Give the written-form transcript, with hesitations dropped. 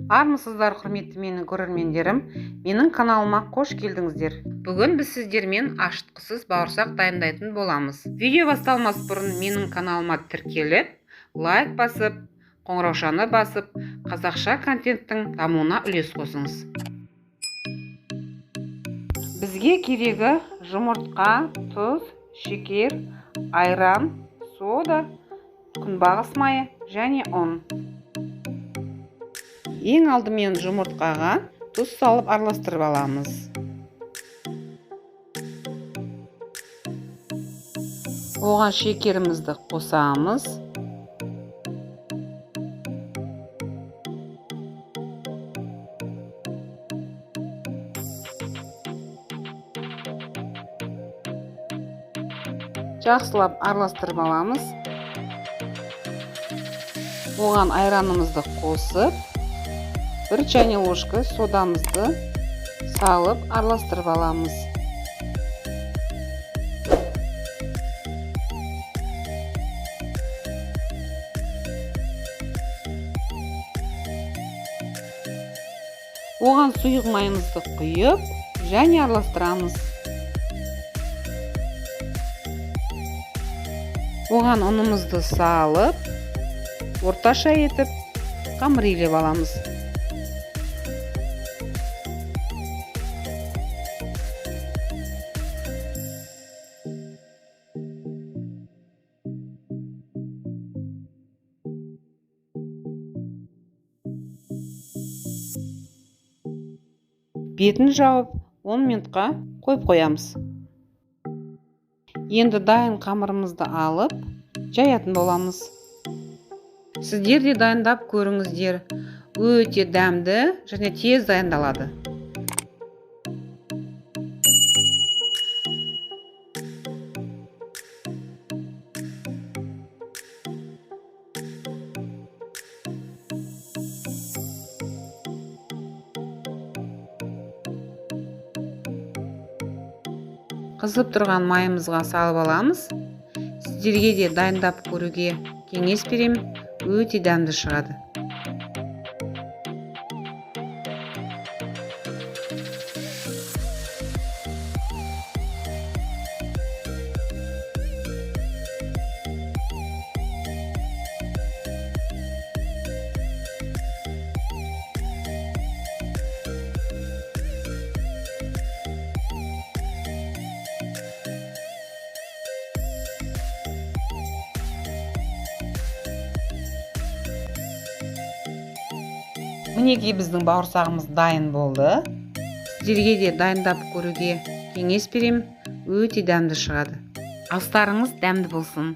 Армысыздар, құрметті менің көрермендерім! Менің каналыма қош келдіңіздер. Бүгін біз сіздермен ашытқысыз бауырсақ дайындайтын боламыз. Видео басталмас бұрын менің каналыма тіркеліп, лайк басып, қоңыраушаны басып, қазақша контенттің дамуына үлес қосыңыз. Бізге керегі жұмыртқа, тұз, шекер, айран, сода, күнбағыс майы және ұн. Ең алдымен жұмыртқаға тұз салып араластырып аламыз. Оған шекерімізді қосамыз. Жақсылап араластырып аламыз. Оған айранымызды қосып, 1 чайный ложка содамызды салып араластырып аламыз. Оған сұйық майымызды құйып және араластырамыз. Оған ұнымызды салып, орташа етіп қамыр илеп аламыз. Бетін жауып 10 минутқа қойып қоямыз. Енді дайын қамырымызды алып, жаятын боламыз. Сіздер де дайындап көріңіздер. Өте дәмді және тез дайындалады. Қызып тұрған майымызға салып аламыз. Сіздерге де дайындап көруге кеңес беремін. Өте дәмді шығады. Мінекей біздің бауырсағымыз дайын болды. Сіздерге де дайындап көруге кеңес беремін. Өте дәмді шығады. Астарыңыз дәмді болсын.